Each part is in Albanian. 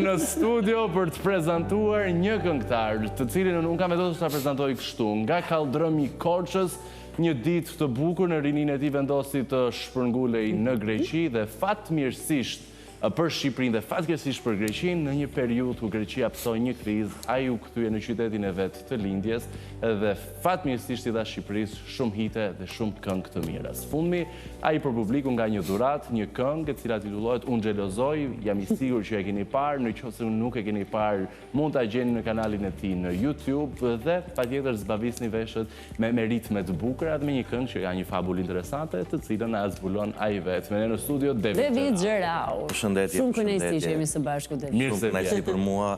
në studio për të prezantuar një këngëtar, të cilin unë kam vendosur ta prezantoj kështu, nga kalldrëmi i Korçës, një ditë të bukur në rininë e tij vendosi të shpërngulej në Greqi dhe fatmirësisht për Shqipërinë dhe fatkeqësisht për Greqinë, në një periudhë ku Greqia pësoi një krizë, ai u kthye në qytetin e vet të lindjes dhe fatmirësisht i dha Shqipërisë shumë hite dhe shumë këngë të mira. Së fundmi, ai për publikun ka një dhuratë, një këngë e cila titullohet Unë xhelozoj, jam i sigurt që e keni parë, në qoftë se nuk e keni parë, mund ta gjeni në kanalin e tij në YouTube dhe patjetër zbavisni veshët me me ritme të bukura dhe me një këngë që ka një fabulë interesante, të cilën na e zbulon ai vetë. Me ne në studio Devid Devid Xherau. Përshëndetje, Shumë kënaqësi që jemi së bashku Devid. Mirë se vjen. Shumë kënaqësi për mua.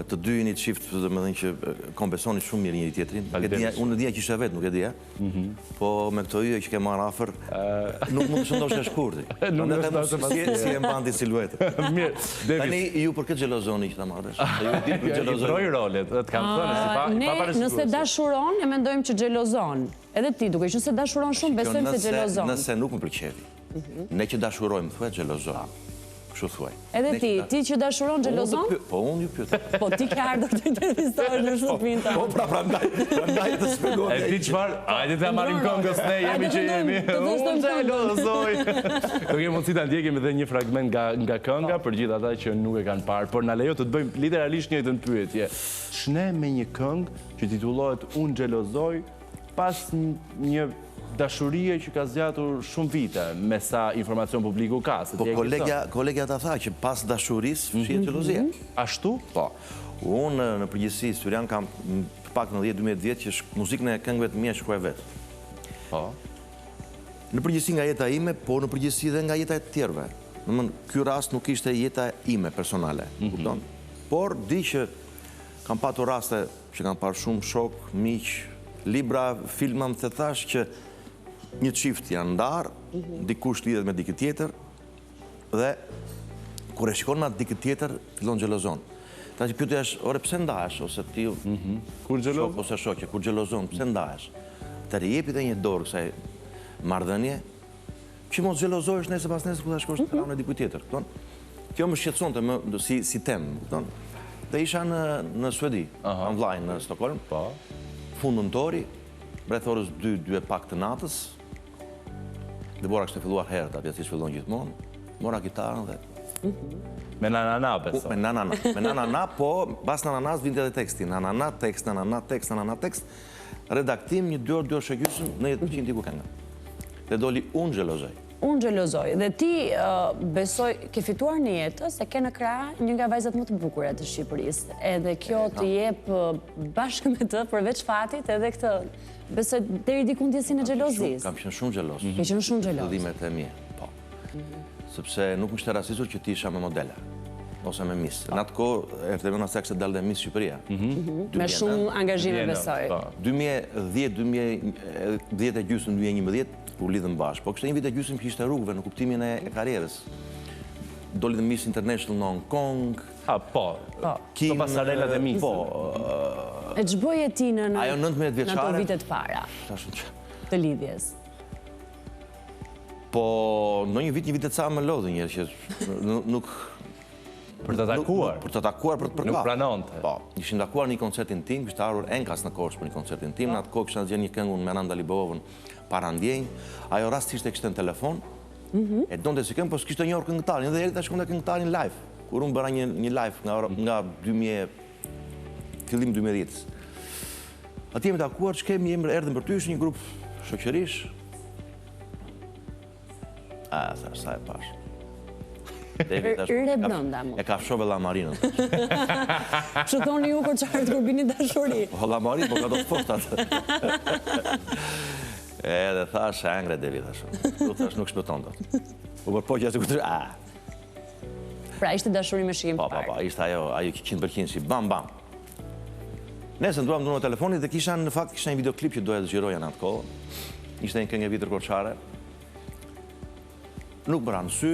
Të dy jeni çift, domethënë që kompensoni shumë mirë njëri tjetrin. Unë e dija që ishe vetë, nuk e dija. Mhm. Po me këto yje që ke marrë afër, nuk mund të shëndosh e shkurti. Nuk mund të shëndosh si e mban ti siluetën. Mirë, Devid. Tani ju për kë xhelozoni që ta marr vesh? Ju e di për xhelozoni. I ndroj rolet, të kam thënë, si pa Ne nëse dashuron, e mendojmë që xhelozon. Edhe ti, duke qenë se dashuron shumë, besojmë se xhelozon. Nëse nuk më pëlqevi. Mhm. Ne që dashurojmë, thuaj xhelozon. Kështu thuaj. Edhe ti, ti që dashuron xhelozon? Po unë ju pyeta. Po ti ke ardhur të intervistohesh në shtëpinë tonë. Po pra prandaj, prandaj të shpjegoj. E di çfarë? Hajde ta marrim këngës ne jemi që jemi. Unë xhelozoj. Do kemi mundësi ta ndjekim edhe një fragment nga nga kënga po. për gjithë ata që nuk e kanë parë, por na lejo të të bëjmë literalisht njëjtën pyetje. Ç'ne me një këngë që titullohet Unë xhelozoj pas një dashurie që ka zgjatur shumë vite, me sa informacion publiku ka, se po kolegja, kolegja ta tha që pas dashurisë fshihet mhm. xhelozia. Ashtu? Po. Unë në përgjithësi Syrjan kam të paktën 10-12 vjet që muzikën e këngëve të mia shkruaj vetë. Po. Në përgjithësi nga jeta ime, po në përgjithësi dhe nga jeta e të tjerëve. Domethënë, ky rast nuk ishte jeta ime personale, mm kupton? Por di që kam patur raste që kam parë shumë shokë, miq, libra, filma më të thash që një çift janë ndarë, mhm. dikush lidhet me dikë tjetër, dhe kur e shikon me atë dikë tjetër, fillon xhelozon. Tash pyetja është, ore pse ndahesh ose ti mhm. kur xhelozon ose shoqe, kur xhelozon, pse ndahesh? Të jepi edhe një dorë kësaj marrëdhënie, që mos xhelozohesh nesër pas nesër kur ta shikosh në krahun e dikujt tjetër, kupton? Kjo më shqetësonte më si si temë, kupton? Dhe isha në në Suedi, kam vllain në Stockholm. Po. Fund nëntori, rreth orës 2, 2 e pak të natës. Dëbora kishte filluar herët atje siç fillon gjithmonë. Mora kitarën dhe Me na na na besoj. Me na na na, me na na na, po pas na na na vinte edhe teksti, na na na tekst, na na na tekst, na na na tekst. Redaktim një dy orë, dy orë e gjysmë, në jetë përqind iku kënga. Dhe doli unë xhelozoj. Unë xhelozoj. Dhe ti besoj ke fituar në jetë se ke në krah një nga vajzat më të bukura të Shqipërisë. Edhe kjo të jep bashkë me të përveç fatit edhe këtë besoj deri diku ndjesinë e xhelozisë. Kam qenë shumë xheloz. Ke qenë shumë xheloz. Fillimet e mia, po. Sepse nuk më kishte rastisur që të isha me modele ose me Miss. Në atë kohë, erdhi sa kishte dalë dhe Miss Shqipëria. Mhm. Mhm. Me shumë angazhime besoj. 2010, 2010 e gjysmë, 2011, u lidhëm bashkë. Po kishte një vit e gjysmë që ishte rrugëve në kuptimin e karrierës. Doli dhe Miss International në Hong Kong. A, po. Po. Këto pasarelat e Miss. Po. E ç'bëje ti në Ajo 19 vjeçare. Në ato vitet para. Të lidhjes. Po, në një vit, një vit e ca më lodhi një që nuk... Për të takuar. Për të takuar, për të përka. Nuk pranonte. Po, ishim takuar në një koncertin tim, kishte ardhur enkas në Korçë për një koncertin tim, në atë kohë kisha nxjerrë një këngë unë me Randa Libovën Parandjenjë, ajo rastisht e kishte në telefon, mhm. e donte si këngë, po s'kishte njohur këngëtarin, dhe erdhi ta shikonte këngëtarin live, kur unë bëra një, një live nga, nga 2000, fillim 2010. Aty jemi takuar, ç'kemi, jemi erdhëm për ty, ishte një grup shoqërish. A, sa, sa e pash. Re brenda mu. E kafshove llamarinën. Që thoni ju korçarët kur bini në dashuri? Po llamarinë, po ka do të thoshtat. Edhe thash, e hëngre Devi, thash. Tu thash, nuk shpëton dot. U përpoqa sikur të... A. Pra, ishte dashuri me shikim të parë. Po, po, po, ishte ajo, ajo 100% si bam, bam. Nëse ndërruam numrat e telefonit dhe kisha në fakt kisha një videoklip që doja të xhiroja në atë kohë. Ishte një këngë e vjetër korçare. Nuk më ra në sy,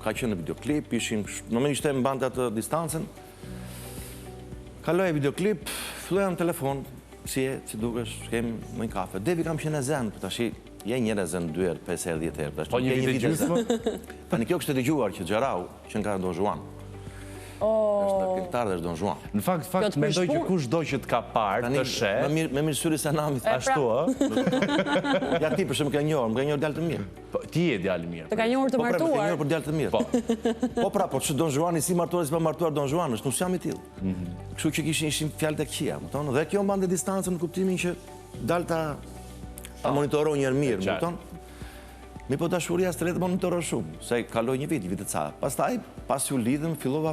ka qenë në videoklip, ishim, në më ishte mbante atë distancën. Kaloi videoklip, filloja në telefon, si je, si dukesh, shkojmë në një kafe. Devi kam qenë e zënë, po tashi je një herë e zënë, dy herë, pesë herë, dhjetë herë. Po një vit e gjysmë? Tani kjo kishte dëgjuar që Xherau, që nga Don Juan. Është ndër këngëtarë dhe është Don Juan. Në fakt, fakt, mendoj që kushdo që të ka parë, të sheh... Më mirë syri se nami. Pra. Ashtu, ë? Ja ti, për shembull, ke njohur, më ke njohur djalë të mirë. Po, ti je djalë i mirë. Të ka njohur të martuar. Po, pra, më ke njohur për djalë të mirë. Po. Po, pra, po që Don Juani si martuar, si pa martuar Don Juan, është nuk jam i tillë. Mhm. Kështu që kishin ishin fjalët e këqija, më kupton? Dhe kjo mbante distancën në kuptimin që dal ta ta monitoroj një herë mirë, më kupton? Mirëpo dashuria s'të le të monitorosh shumë, se kaloi një vit, një vit e ca. Pastaj, pasi u lidhëm, fillova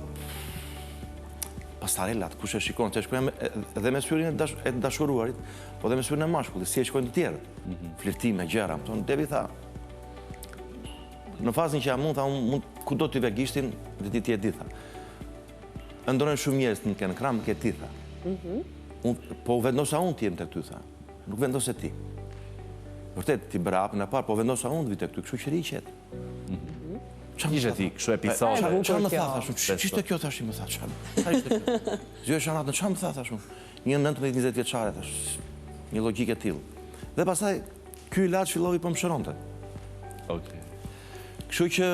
pasarelat, kush e shikon, se e shikoja dhe me syrin e të dashuruarit, po dhe me syrin e mashkullit, si e shikojnë të tjerët. Mhm. Flirtime, gjëra, më thonë, Devi tha, në fazën që jam unë, tha, unë mund, kudo t'i ve gishtin, dhe ti ti e di, tha. Ëndërrojnë shumë njerëz të më kenë krah, më ke ti, tha. Mhm. Po vendosa unë të jem te ty, tha. Nuk vendose ti. Vërtet, ti bëre hapin e parë, po vendosa unë të vij te ty, kështu që rri i qetë. Mhm. Ça ishte ti, kështu episod. Ça më tha, thashë unë, ç'ishte kjo tash më tha, ça Ça ishte kjo? Zgjohesha natën, ça më tha, thashë unë. Një 19-20 vjeçare, thashë, një logjikë e tillë. Dhe pastaj, ky ilaç filloi po më shëronte. Okej. Kështu që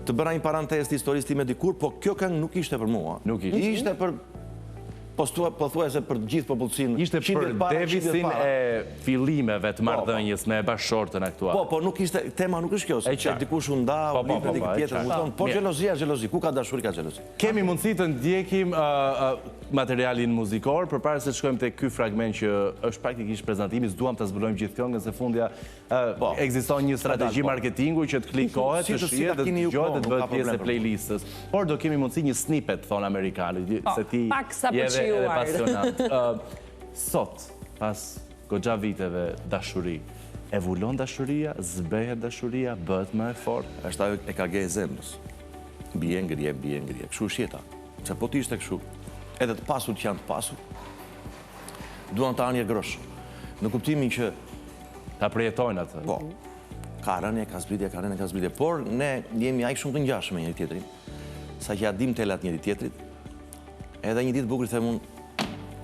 Të bëra një parantezë të historisë time dikur, po kjo këngë nuk ishte për mua. Nuk ishte. Ishte për pothuajse për të gjithë popullsinë. Ishte për Devisin e fillimeve të po, po. marrëdhënies me bashkëshorten aktuale. Po, po nuk ishte, tema nuk është kjo, se dikush u nda, u po, lidh me dikë tjetër, kupton, po xhelozia, xhelozi, ku ka dashuri ka xhelozi. Kemi mundësi të ndjekim materialin muzikor përpara se të shkojmë te ky fragment që është praktikisht prezantimi, s'duam ta zbulojmë gjithë këngën se fundja Po. Ekziston një strategji po. marketingu që të klikohet, të shihet dhe të dëgjohet dhe të bëhet pjesë e playlistës. Por do kemi mundësi një snippet, thonë amerikanët, po, se ti je edhe edhe pasionant. Sot, pas goxha viteve dashuri, evoluon dashuria, zbehet dashuria, bëhet më e fortë? Është ajo EKG e zemrës. Bie ngrihet, bie ngrihet. Kështu është jeta. Se po të ishte kështu, edhe të pasur që janë të pasur, duan të hanë një grosh. Në kuptimin që Ta përjetojnë atë. Po. Ka rënie, ka zbritje, ka rënie, ka zbritje. Por ne jemi aq shumë të ngjashëm me njëri-tjetrin, sa që ia dimë telat njëri-tjetrit. Edhe një ditë bukur i them unë,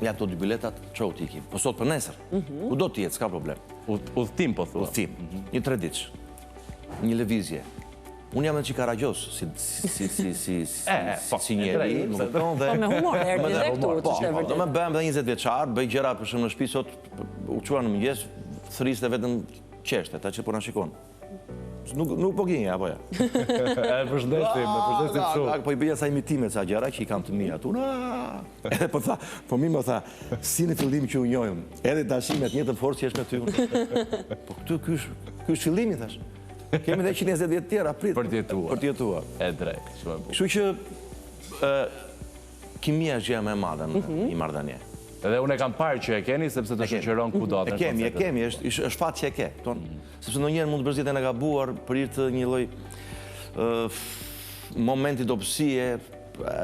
ja këto dy biletat, çohu të ikim. Po sot për nesër. Mm Kudo të jetë, s'ka problem. Udhëtim po thua. Udhëtim. Mhm. Një treditësh. Një lëvizje. Unë jam një çik karagjoz, si si si si si po, si njeri, më kupton dhe Po me humor erdhi dhe këtu, po, është e vërtetë. Do më bëhem dhe 20 vjeçar, bëj gjëra për shembull në shtëpi sot u çua në mëngjes, thriste vetëm qeshte, ta që po na shikon. Nuk nuk po gënjej apo ja. E përshëndesim, e përshëndesim shumë. Po i bëja ca imitime ca gjëra që i kam të mia aty. Edhe po tha, po mi më tha, si në fillim që u njohëm, edhe tash me të njëjtën forcë që është me ty. Po këtu ky është, ky është fillimi thash. Kemi dhe 120 vjet tjera, prit. Për të jetuar. Për të jetuar. E drejtë, shumë e bukur. Kështu që kimia është gjëja më e madhe në mhm. një marrëdhënie. Edhe unë e kam parë që e keni, sepse të shoqëron kudo. E kemi, e kemi, është është fat që e ke. Ton, mhm. sepse ndonjëherë mund të bësh zgjedhjen e gabuar për hir të një lloj momenti dobësie,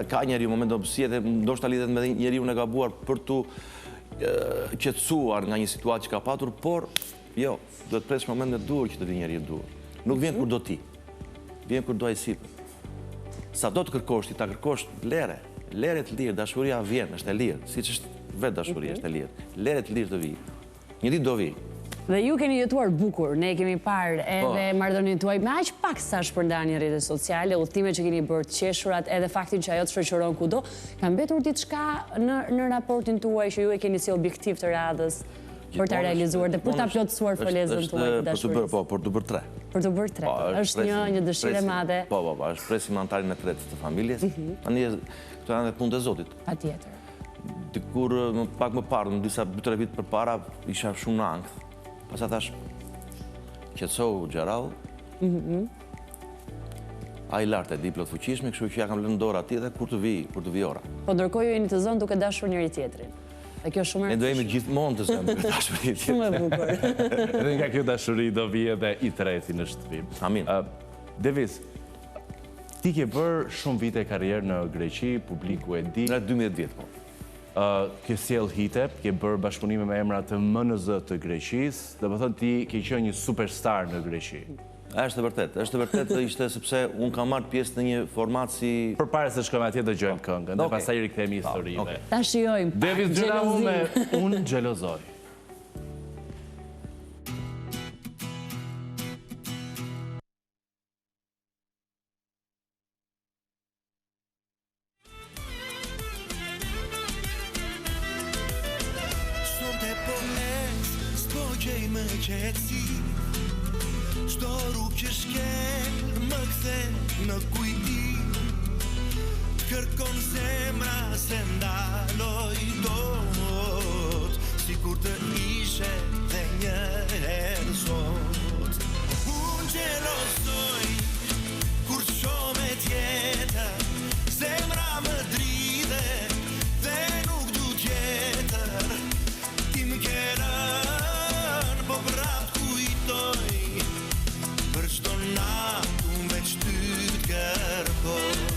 ka njeriu moment dobësie dhe ndoshta lidhet me njeriun e gabuar për t'u qetësuar nga një situatë që ka patur, por Jo, duhet të presësh momentin e duhur që të vijë njeriu i duhur. Nuk vjen kur do ti. Vjen kur do ai sipër. Sado të kërkosh ti, ta kërkosh, lere. Lere të lirë, dashuria vjen, është e lirë. Siç është vetë dashuria, mhm. është e lirë. Lere të lirë të vijë. Një ditë do vijë. Dhe ju keni jetuar bukur, ne kemi parë po. edhe marrëdhënien tuaj me aq pak sa shpërndani në rrjetet sociale, udhëtimet që keni bërë, të qeshurat, edhe faktin që ajo të shoqëron kudo, ka mbetur diçka në në raportin tuaj që ju e keni si objektiv të radhës për ta realizuar dhe për ta plotësuar folezën tuaj të dashurisë. Po, për të bërë tre. Për të bërë tre. Po, është një një dëshirë e madhe. Po, po, po, është presim anëtarin e tretë të familjes. Mhm. Tani këto janë dhe punët e Zotit. Patjetër. Dikur më pak më parë, në disa 2-3 vite përpara, isha shumë në ankth. Pastaj thash qetësohu Xheral. Mhm. Ai lart e di plotfuqishmi, kështu që ia kam lënë në dorë atij dhe kur të vijë, kur të vijë ora. Po ndërkohë ju jeni të zënë duke dashur njëri-tjetrin. Dhe kjo shumë e Ne do jemi gjithmonë të zënë duke dashur njëri-tjetrin. Shumë e bukur. Dhe nga kjo dashuri do vijë edhe i treti në shtëpi. Amin. Devis, ti ke bërë shumë vite karrierë në Greqi, publiku e di. Nga 12 vjet, po. Ke sjellë hite, ke bërë bashkëpunime me emrat më në zë të Greqisë, domethënë ti ke qenë një superstar në Greqi. Është e vërtetë, është e vërtetë ishte sepse unë kam marrë pjesë në një format si... Përpara se të shkojmë atje dëgjojmë këngën dhe pastaj i rikthehemi historive. Ta shijojmë pak Devis Xhelahu me Unë xhelozoj. po ec, s'po gjej më qetësi Çdo rrugë që shkel më kthen në kujtim Të kërkon zemra s'e ndaloj dot Sikur të ishe dhe një herë sot Unë xhelozoj Kur të shoh me tjetër Zemra më dridhet Dhe nuk du tjetër Ti më ke lënë Po prap të kujtoj Për çdo natë Unë veç ty të kërkoj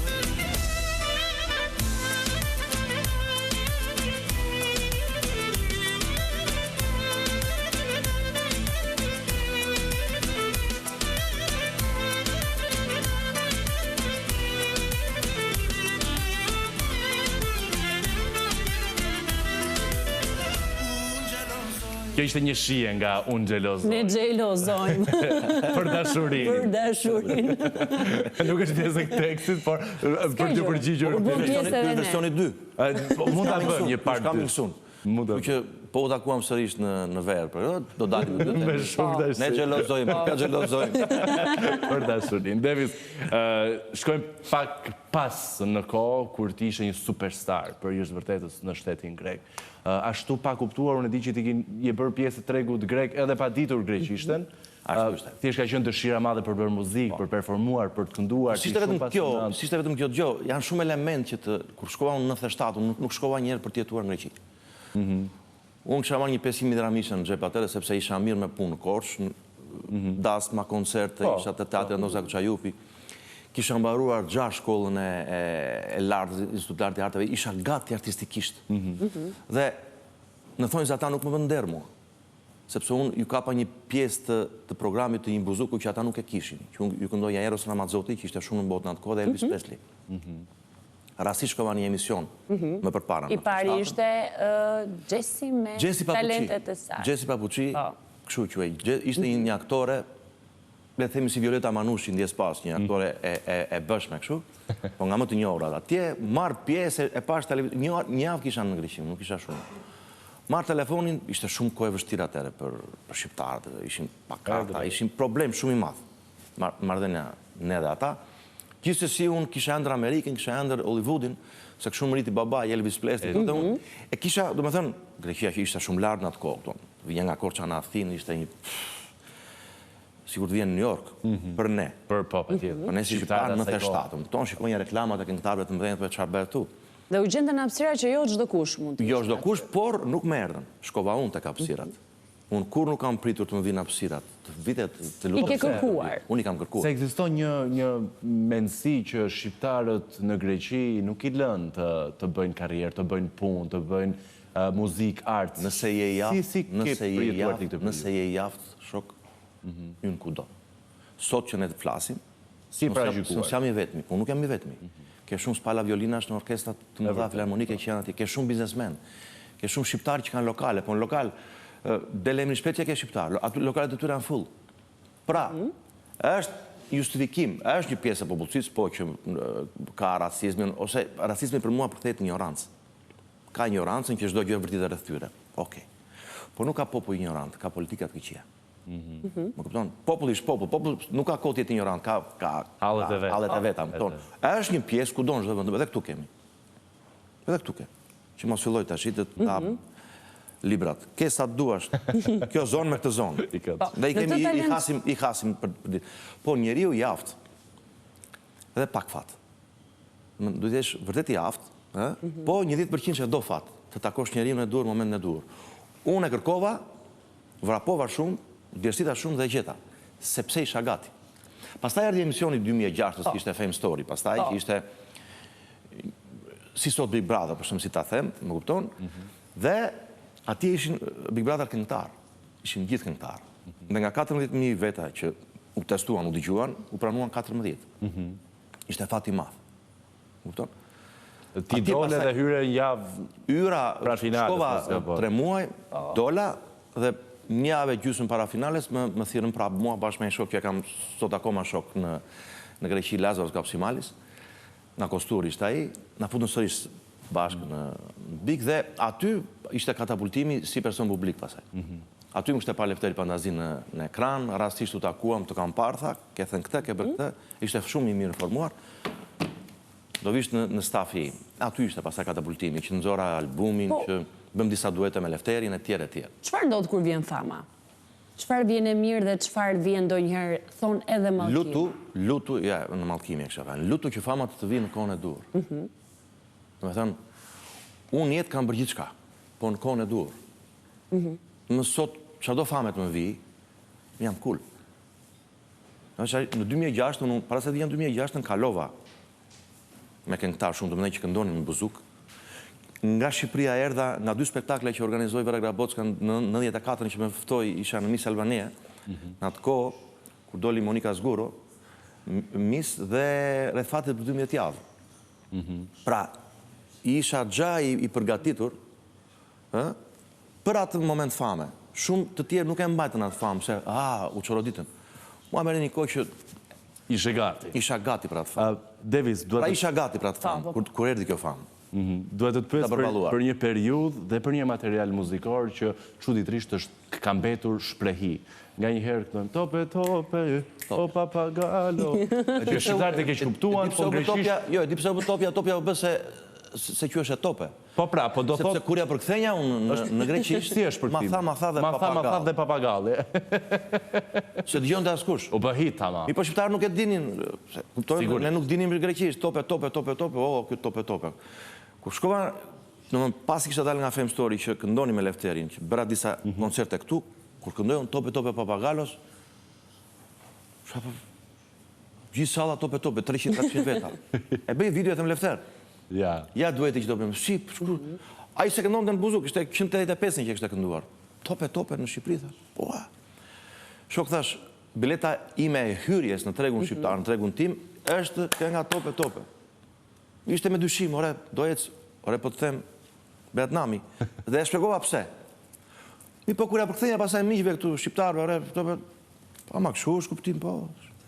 Kjo ishte një shije nga Unë xhelozoj. Ne xhelozojmë. Për dashurinë. Për dashurinë. Nuk është pjesë e tekstit, por për t'u përgjigjur. Po pjesë edhe ne. Versioni 2. Po, mund ta bëjmë një part 2. Mund të. Që po u takuam sërish në në verë, për do dalim të Me shumë po. dashuri. Ne xhelozojmë, po ka xhelozojmë. Për dashurinë. Devis, shkojmë pak pas në kohë kur ti ishe një superstar për hir të vërtetës në shtetin grek. Ashtu pa kuptuar, unë e di që ti je bërë pjesë e tregut grek edhe pa ditur greqishten. Ashtu ishte. Thjesht ka qenë dëshira e madhe për bërë muzikë, po. për performuar, për të kënduar. S'ishte vetëm kjo, s'ishte vetëm kjo gjë, janë shumë elementë që të kur shkova unë në 97, unë nuk shkova një herë për të jetuar në Greqi. Mhm. Unë kisha marrë një 500.000 dramishe në xhep atëherë sepse isha mirë me punë në Korçë, mhm. dasma, koncerte, po, isha te teatri po. Andon Zako Çajupi. Kisha mbaruar gja shkollën e, e, e lartë, Institutin e Lartë të Arteve, isha gati artistikisht. Mhm. Dhe në thonjëza ata nuk më bënë nder mua. Sepse unë ju kapa një pjesë të të programit të një buzuku që ata nuk e kishin, që unë ju këndoja Eros Ramazzotti, që ishte shumë në botë në atë kohë dhe Elvis mhm. Presley. Mm Rastësisht shkova në një emision mhm. më përpara. I pari ishte Jesse me talentet e saj. Jesse Papuçi, po. kështu quhej. Ishte një një aktore, le të themi si Violeta Manushi ndjesë pastë, një aktore e e e bëshme kështu, po nga më të njohurat. Atje marr pjesë e pashë televizion, një një javë kisha në Greqi, nuk isha shumë. Marr telefonin, ishte shumë kohë e vështirë atëherë për për shqiptarët, ishin pa karta, ishin problem shumë i madh. Marrëdhënia ne dhe ata. Gjithsesi unë kisha ëndërr Amerikën, kisha ëndërr Hollywoodin, se kështu më rriti babai Elvis Presley, mm -hmm. e kisha, domethënë, Greqia që ishte shumë lart në atë kohë, kupton. Vija nga Korça në Athinë, ishte një sikur të vije në New York, mm -hmm. për ne. Për po, patjetër. Për ne si shqiptarë në 97, kupton, shikoja reklamat e këngëtarëve të mëdhenj, po çfarë bëhet këtu. Dhe u gjendën në hapësira që jo çdokush mund të Jo çdokush, por nuk më erdhën. Shkova unë tek hapësirat. Unë kurrë nuk kam pritur të më vijnë hapësirat, të vitet të lutem. I ke kërkuar. Unë i kam kërkuar. Se ekziston një një mendësi që shqiptarët në Greqi nuk i lënë të të bëjnë karrierë, të bëjnë punë, të bëjnë muzikë, art. Nëse je i aftë, nëse je i aftë, nëse je i aftë, shok, hyn kudo. Sot që ne të flasim, Si e paragjykuar? S'jam i vetmi, po nuk jam i vetmi. Ke shumë spala violinash në orkestra të mëdha filarmonike që janë atje, ke shumë biznesmenë, ke shumë shqiptarë që kanë lokale, po në lokal del emri shpejt që ke shqiptar, aty lokalet e tyre janë full. Pra, mhm. është justifikim, është një pjesë e popullsisë, po që ka racizmin, ose racizmi për mua përkthehet në injorancë. Ka injorancën që çdo gjë vërtitet rreth tyre. Okej. Po nuk ka popull injorant, ka politika të këqija. Mhm. Më kupton? Populli është popull, populli nuk ka kohë të jetë injorant, ka ka hallet e veta. Hallet e veta, më kupton? Është një pjesë kudo në çdo vend, edhe këtu kemi. Edhe këtu ke. Që mos filloj tash të ta mhm. librat. Ke sa të duash. Kjo zonë me këtë zonë. Po, Dhe i kemi i hasim i hasim për ditë. Po njeriu i aftë. Dhe pak fat. Duhet të jesh vërtet i aftë, ë? Mhm. Po një 10% që do fat, të takosh njeriun e duhur në momentin e duhur. Unë e kërkova, Vrapova shumë, djersita shumë dhe e gjeta, sepse isha gati. Pastaj erdhi emisioni 2006-ës, po. ishte Fame Story, pastaj po. ishte si sot Big Brother, për shembull si ta them, më kupton? Mhm. Dhe atje ishin Big Brother këngëtar, ishin gjithë këngëtar. Mhm. Dhe nga 14.000 veta që u testuan, u dëgjuan, u pranuan 14. Mhm. Ishte fat i madh. Kupton? Ti dole dhe hyre një javë Hyra, pra finales, shkova tre muaj, po. dola dhe një javë e gjysmë para finales më, më thirrën prapë mua bashkë me një shok që e kam sot akoma shok në, në Greqi, Lazos Gapsimalis, nga Kosturi ishte ai, na futën sërish. Bashkë në Big dhe aty ishte katapultimi si person publik pasaj. Mhm. Aty më kishte parë Lefteri Pandazin në, në ekran, rastisht u takuam, të kam parë, tha, ke thënë këtë, ke bërë mhm. këtë, ishte shumë i mirëinformuar. Do vish në, në stafi im. Aty ishte pastaj katapultimi, që nxora albumin, po, që bëmë disa duete me Lefterin, e tjerë, e tjerë. Çfarë ndodh kur vjen fama? Çfarë vjen e mirë dhe çfarë vjen ndonjëherë thonë edhe mallkim? Lutu, lutu, ja, në mallkim e kisha thënë, lutu që fama të të vijë në kohën e duhur. Mhm. Domethënë, unë në jetë kam bërë gjithçka, po në kohën e duhur. Mhm. Më sot, çfarëdo fame të më vijë, jam cool. Në 2006, unë, para se të vija në 2006, kalova me këngëtarë shumë të mëdhenj që këndonin në Buzuk. Nga Shqipëria erdha nga dy spektakle që organizoi Vera Grabocka në 94 që më ftoi, isha në Miss Albania. Mhm. Në atë kohë, kur doli Monika Zguro, Miss dhe Rreth fatit për 12 javë. Mhm. Pra, isha xha i, i përgatitur, ë, për atë moment fame. Shumë të tjerë nuk e mbajtën atë famë, se, a, u çoroditën. Mua më erdhi një kohë që Ishe gati. Isha gati për atë famë. Devis, duhet Pra isha gati për atë famë, po, po. kur, kur erdhi kjo famë. Mhm. Duhet të të pyes për, për një periudhë dhe për një material muzikor që çuditërisht është ka mbetur shprehi. Nganjëherë këndojmë tope tope, o papagalo. Që shqiptarët e keqkuptuan, po greqisht... Jo, e di pse u bë topja, topja u bë se se quheshe tope. Po pra, po do thotë Sepse kur ia përktheja unë në, në greqisht, si është përkthimi? Ma tha, ma tha dhe papagall. Ma tha, ma tha dhe papagalli. S'e dëgjonte askush. U bë hit ama. Mirëpo shqiptarët nuk e dinin, se kuptojnë, ne nuk dinim greqisht, tope, tope, tope, tope, oh, ky tope, tope. Kur shkova, domethënë pasi kisha dalë nga Fame Story që këndonim me Lefterin, që bëra disa mm -hmm. koncerte këtu, kur këndoj unë tope, tope, papagalos, po Gjithë salla tope tope, 300-400 veta. E bëj video e them Lefter. Ja. Ja dueti që do bëjmë. Si, shkru. Ai s'e këndonte në Buzuk, ishte 185 që kishte kënduar. Tope tope në Shqipëri thash. Po. Shok thash, bileta ime e hyrjes në tregun mhm. shqiptar, në tregun tim, është kënga tope tope. Ishte me dyshim, ore, do ec, ore po të them, bëhet nami. Dhe e shpjegova pse. Mirëpo kur ia përktheja pastaj miqve këtu shqiptarëve, ore, tope, Po ama kështu është kuptim, po.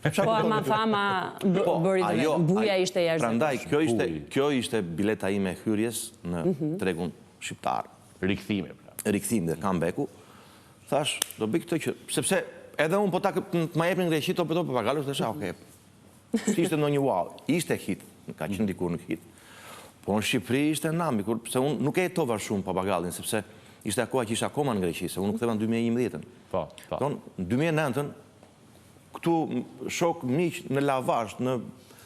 Po ama fama po, bëri të vetën, buja ishte jashtë. Prandaj kjo ishte kjo ishte bileta ime e hyrjes në mhm. tregun shqiptar. Rikthimi pra. Rikthimi dhe comeback-u. Thash, do bëj këtë që sepse edhe unë po ta të ma jepnin në Greqi tope tope papagalos, thosha, okay. S'ishte ndonjë wow, ishte hit, ka qenë dikur në hit. Po në Shqipëri ishte nami, kur, se unë nuk e jetova shumë papagallin, sepse ishte koha që isha akoma në Greqi, se unë u ktheva në 2011-ën. Po, po. Ton, në 2009-ën, këtu shok miq në Lavash, në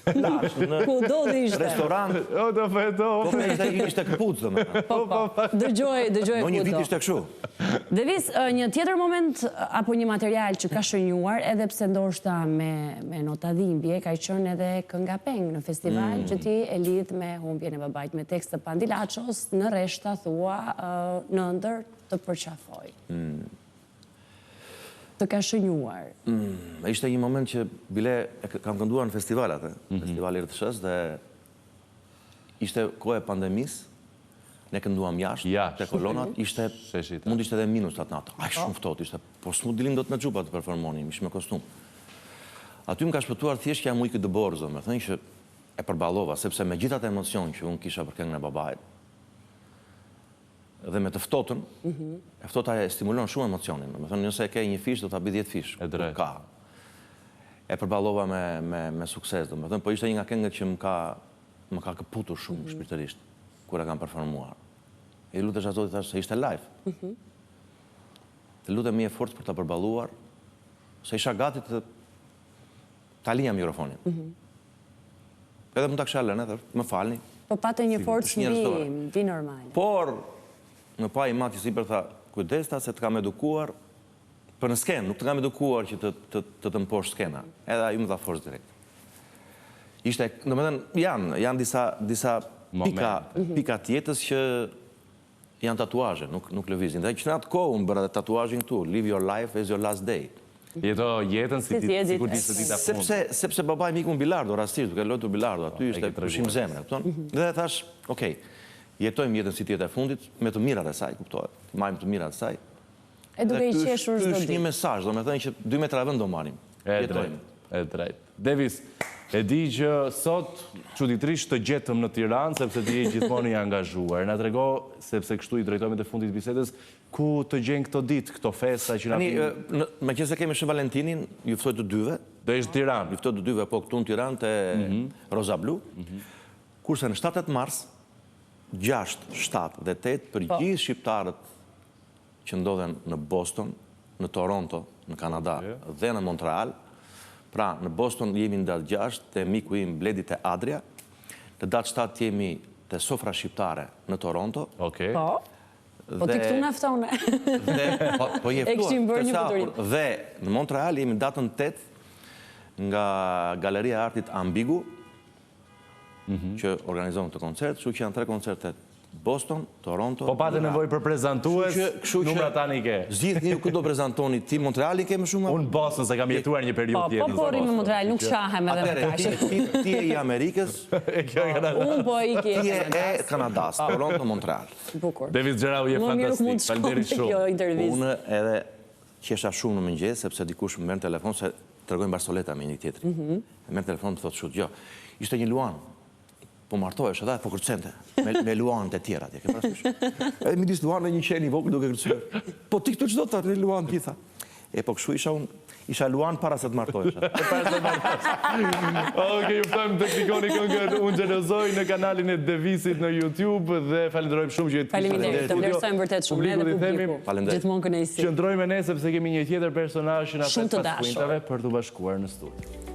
plazh, në Kudo dhe ishte. restorant. O, do fe, do. Po, ishte, ishte këpucë, domethënë. Po, po, po. Dëgjoj, dëgjoj kudo. Në një vit ishte kështu. Devis, një tjetër moment apo një material që ka shënjuar, edhe pse ndoshta me me nota dhimbje, ka qenë edhe kënga Peng në festival mm. që ti e lidh me humbjen e babait me tekst të Pandi Laços në rreshta thua në ëndërr të përqafoj. Mm. Të ka shënjuar. Mm. Ishte një moment që bile e kam kënduar në festival atë, mm -hmm. festivali i RTSH-së dhe ishte koha e pandemisë, ne kënduam jashtë, jashtë. te kolonat, ishte, mund ishte edhe minus atë natë, aq shumë ftohtë ishte, po s'mund dilim dot me xhupa të performonim, ishim me kostum. Aty më ka shpëtuar thjesht që jam ujk i dëborës, domethënë që e përballova, sepse me gjithë atë emocion që unë kisha për këngën e babait, dhe me të ftohtën, mhm. e ftohta e stimulon shumë emocionin, domethënë nëse e ke një fish, do ta bëj 10 fish, e drejtë. Ka. E përballova me, me, me sukses, domethënë, po ishte një nga këngët që më ka, më ka këputur shumë mm -hmm. shpirtërisht, kur e kam performuar. I lutesha Zotit, thashë se ishte live. Mm -hmm. Të lutem më jep forcë për ta përballuar, se isha gati të ta lija mikrofonin. Mm -hmm. Edhe mund ta kisha lënë, edhe më falni. Po pate një forcë mbi, mbi normale. Por, më pa i madh sipër tha, kujdes tha se të kam edukuar për në skenë, nuk të kam edukuar që të të të, të mposht skena. Edhe ai më dha forcë direkt. Ishte, domethënë, janë, janë disa disa pika, mhm. pika të jetës që janë tatuazhe, nuk nuk lëvizin. Dhe që në atë kohë unë bëra dhe tatuazhin këtu, live your life as your last day. Jeto jetën si ditë, sikur të ishte dita e fundit. Sepse sepse babai im iku në bilardo, rastësisht duke luajtur bilardo, aty po, ishte pushim zemre, kupton? Mhm. Dhe thash, ok, jetojmë jetën si të jetë e fundit, me të mirat e saj, kuptohet. Marrim të mirat e saj. E duke i qeshur çdo ditë. Ky është një mesazh, domethënë që 2 metra vend do marrim. E drejtë, e drejtë. Devis, E di që sot çuditërisht të gjetëm në Tiranë sepse ti je gjithmonë i angazhuar. Na trego sepse kështu i drejtohemi të fundit të bisedës, ku të gjejnë këto ditë, këto festa që na vijnë. Tani, meqenëse kemi Shën Valentinin, ju ftoj të dyve. Do jesh në Tiranë. Ju ftoj të dyve, po këtu në Tiranë te Roza Blu. Kurse në 7 mars, 6, 7 dhe 8 për po. gjithë shqiptarët që ndodhen në Boston, në Toronto, në Kanada dhe në Montreal. Pra, në Boston jemi në datë 6 te miku im Bledi te Adria. Në datë 7 jemi te Sofra Shqiptare në Toronto. Okej. Po. Po ti këtu na fton. Dhe po, po je ftuar. E kishim bërë një buturim. Dhe në Montreal jemi datën 8 nga Galeria e Artit Ambigu, mhm. që organizon këtë koncert, kështu që janë tre koncerte Boston, Toronto. Po pate nevojë për prezantues, numrat tani ke. Zgjidhni ju kë do prezantoni ti Montrealin ke më shumë? Unë Boston se kam jetuar një periudhë po, tjetër. Po po rri në Montreal, nuk shahem edhe me kaq. Ti ti je i Amerikës? E kjo e Kanadas. Unë po iki e Ti je e Kanadas, po. Toronto, Montreal. Bukur. Devis Xherahu je fantastik. Faleminderit shumë. Unë edhe qesha shumë në mëngjes sepse dikush më merr në telefon se tregojmë barsoleta me njëri-tjetrin. Mhm. Më merr në telefon më thotë kështu, jo. Ishte një luan po martohesh edhe po kërcente me, me luanët e tjerë atje, ke parasysh? Edhe midis luanëve një qen i vogël duke kërcyer. Po ti këtu ç'do të luan ti tha. E po kështu isha unë, isha luan para se të martohesha. Para se të martohesha. Okej, ju ftojmë të klikoni këngën Unë xhelozoj në kanalin e Devisit në YouTube dhe falenderojmë shumë që të Faleminderit, të vlerësojmë vërtet shumë edhe publiku. Faleminderit. Gjithmonë kënaqësi. Qëndroj me ne sepse kemi një tjetër personazh që na pret pas kuintave për t'u bashkuar në studio.